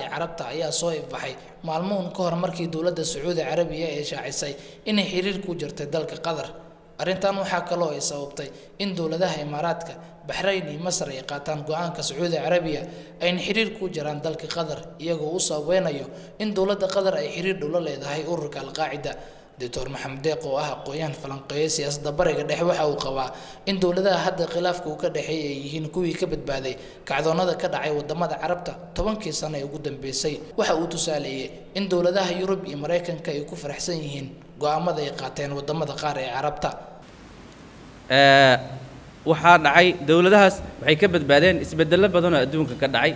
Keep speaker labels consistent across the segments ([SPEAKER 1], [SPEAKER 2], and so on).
[SPEAKER 1] Ee Carabta ayaa soo ifbaxay maalmo un ka hor markii dowladda Sacuudi Carabiya ay shaacisay inay xiriir ku jirtay dalka Qatar. Arrintan waxaa kaloo ay sababtay in dowladaha Imaaraadka, Baxrayn iyo Masar ay qaataan go-aanka Sacuudi Carabiya ayna xiriir ku jiraan dalka Qatar, iyagoo u sababeynayo in dowladda Qatar ay xiriir dhow la leedahay ururka Alqaacida. Doctor Maxamed Deeq oo ah aqoon-yahan falanqeeya siyaasadda Bariga Dhexe waxa uu qabaa in dowladaha hadda khilaafka uu ka dhexeeya ay yihiin kuwii ka badbaaday kacdoonnada ka dhacay wadamada Carabta 10-kii sano ee ugu dambeysay. Waxa uu tusaaleeyey in dowladaha Yurub iyo Maraykanka ay ku faraxsan yihiin go-aamada ay qaateen wadamada qaar ee Carabta.
[SPEAKER 2] Waxaa dhacay dowladahaas waxay ka badbaadeen isbeddello badan oo adduunka ka dhacay,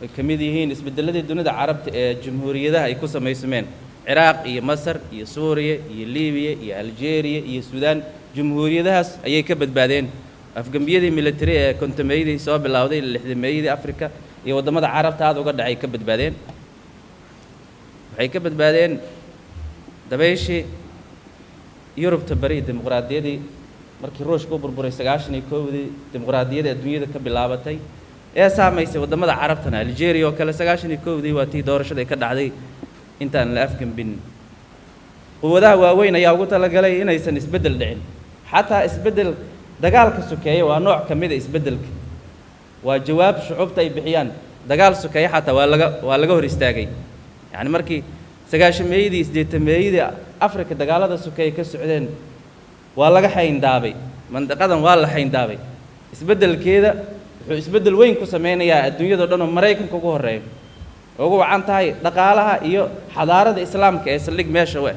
[SPEAKER 2] ay ka mid yihiin isbeddelladii dunida Carabta ee jumhuuriyadaha ay ku samaysameen, Ciraaq iyo Masar iyo Suuriya iyo Libiya iyo Algeria iyo Suudaan. Jumhuuriyadahaas ayay ka badbaadeen afgembiyadii military ee 50-meeyadii soo bilowday, 60-meeyadii Africa iyo waddamada Carabta aad uga dhacay ka badbaadeen. Waxay ka badbaadeen dabayshii Yurubta Bari, dimuqraadiyadii markii Ruushka u burburay 91-dii, dimuqraadiyadii adduunyada ka bilaabatay ee saamaysay waddamada Carabtana. Algeria oo kale 91-dii waa tii doorashada ka dhacday intaan la afgembin. Quwadaha waaweyn ayaa ugu talagalay inaysan isbeddel dhicin. Xataa isbeddel dagaalka sokeeye waa nooc ka mid a isbeddelka, waa jawaab shucuubta ay bixiyaan. Dagaal sokeeye xataa waa laga hor istaagay. Yacni markii 90-meeyadii, 80-meeyadii Afrika dagaalada sokeeye ka socdeen, waa laga xayndaabay mandaqadan, waa la xayndaabay. Isbeddelkeeda wuxuu isbeddel weyn ku sameynayaa adduunyada o dhan oo Maraykanka ugu horreeyo, ugu wacan tahay dhaqaalaha iyo xadaarada Islaamka ee saldhig meesha u ah.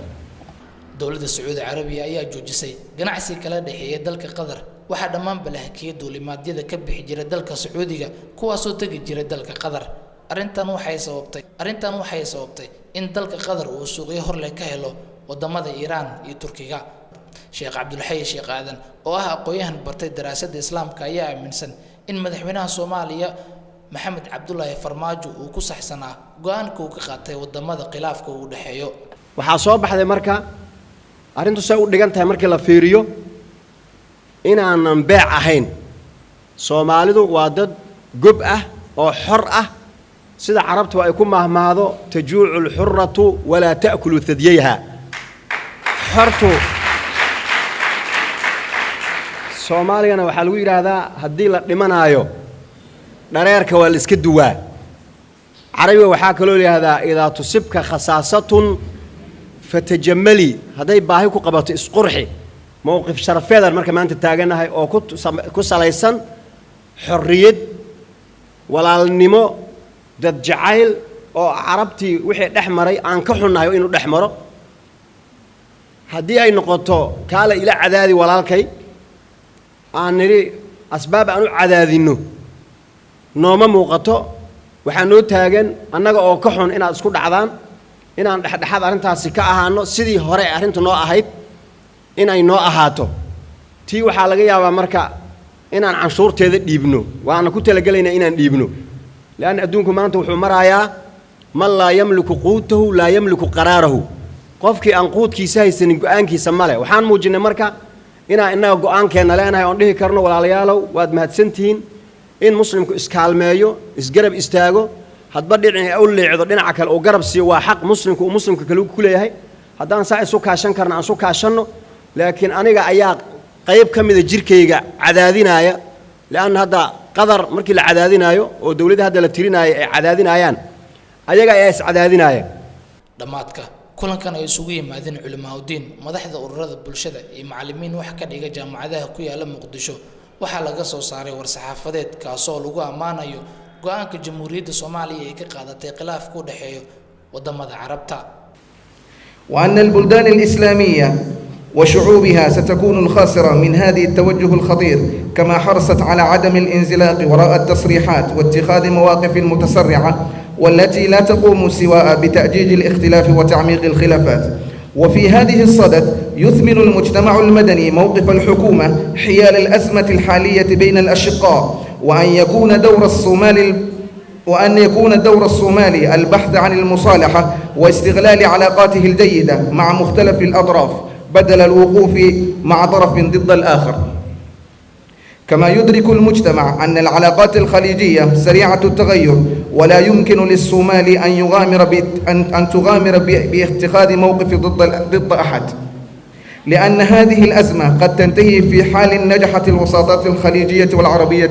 [SPEAKER 1] Dowladda Sacuudi Carabiya ayaa joojisay ganacsi kala dhexeeya dalka Qatar. Waxaa dhammaanba la hakiyey duulimaadyada ka bixi jiray dalka Sacuudiga kuwaasoo tegi jiray dalka Qatar. Arrintan waxay sababtay in dalka Qatar uu suuqyo horleh ka helo wadamada Iiraan iyo Turkiga. Sheekh Cabdulxay Sheekh Aadan oo ah aqoon-yahan bartay daraasadda Islaamka ayaa aaminsan in madaxweynaha Soomaaliya Maxamed Cabdulaahi Farmaajo uu ku saxsanaa go-aanka uu ka qaatay wadamada khilaafka uu dhexeeyo.
[SPEAKER 3] Waxaa soo baxday marka arrintu say u dhigan tahay markii la fiiriyo inaanan beec ahayn. Soomaalidu waa dad gob ah oo xor ah, sida Carabtu ay ku mahmaahdo: "تجوع الحرة ولا تأكل ثدييها." Xortu Soomaaligana waxaa lagu yidhaahdaa haddii la dhimanaayo dhareerka waa la iska duwaa. Carabiga waxaa kaloo yidhaahdaa: "إذا تصبك خصاصة فتجملي." Hadday baahi ku qabato, isqurxi. Mowqif sharafeedaan marka maanta taagannahay oo ku salaysan xorriyad, walaalnimo, dad jacayl oo Carabtii wixii dhex maray aan ka xunnahay inuu dhex maro. Haddii ay noqoto kaale ila cadaadi walaalkay, aan nidhi asbaab aan u cadaadinno nooma muuqato. Waxaa noo taagan annaga oo ka xun inaad isku dhacdaan inaan dhexdhexaad arrintaasi ka ahaano, sidii hore arrintu noo ahayd inay noo ahaato. Tii waxaa laga yaabaa marka inaan canshuurteeda dhiibno, waana ku talagelaynaa inaan dhiibno, leanna adduunku maanta wuxuu marayaa "من لا يملك قوته لا يملك قراره." Qofkii aan quudkiisa haysanin go-aankiisa male. Waxaan muujinnay marka inaan innaga go-aankeenna leenahay oon dhihi karno: walaalayaalow, waad mahadsantihiin. In Muslimku iskaalmeeyo, isgarab istaago, hadba dhinaci u leecdo dhinaca kale uu garab siiyo, waa xaq Muslimku uu Muslimka kale ku leeyahay. Haddaan saa isu kaashan karna, aan isu kaashanno. Laakiin aniga ayaa qayb ka mida jirkayga cadaadinaaya, leanna hadda Qadar markii la cadaadinaayo oo dowladda hadda la tirinaayo ay cadaadinaayaan, ayaga ayaa iscadaadinaaya.
[SPEAKER 1] Dhammaadka kulankan ay isugu yimaadeen culimaaudiin, madaxda ururada bulshada iyo macallimiin wax ka dhiga jaamacadaha ku yaala Muqdisho, waxaa laga soo saaray war-saxaafadeed kaasoo lagu ammaanayo go-aanka Jamhuuriyadda Soomaaliya ay ka qaadatay khilaafka u dhexeeyo wadamada Carabta.
[SPEAKER 4] وأن البلدان الإسلامية وشعوبها ستكون الخاسرة من هذه التوجه الخطير، كما حرصت على عدم الانزلاق وراء التصريحات واتخاذ مواقف متسرعة والتي لا تقوم سوى بتأجيج الاختلاف وتعميق الخلافات. وفي هذه الصدد، يثمن المجتمع المدني موقف الحكومة حيال الأزمة الحالية بين الأشقاء، وأن يكون دور الصومالي البحث عن المصالحة واستغلال علاقاته الجيدة مع مختلف الأطراف بدل الوقوف مع طرف ضد الآخر. كما يدرك المجتمع أن العلاقات الخليجية سريعة التغير، ولا يمكن للصومال أن تغامر باتخاذ موقف ضد أحد، لأن هذه الأزمة قد تنتهي في حال نجحت الوساطات الخليجية والعربية.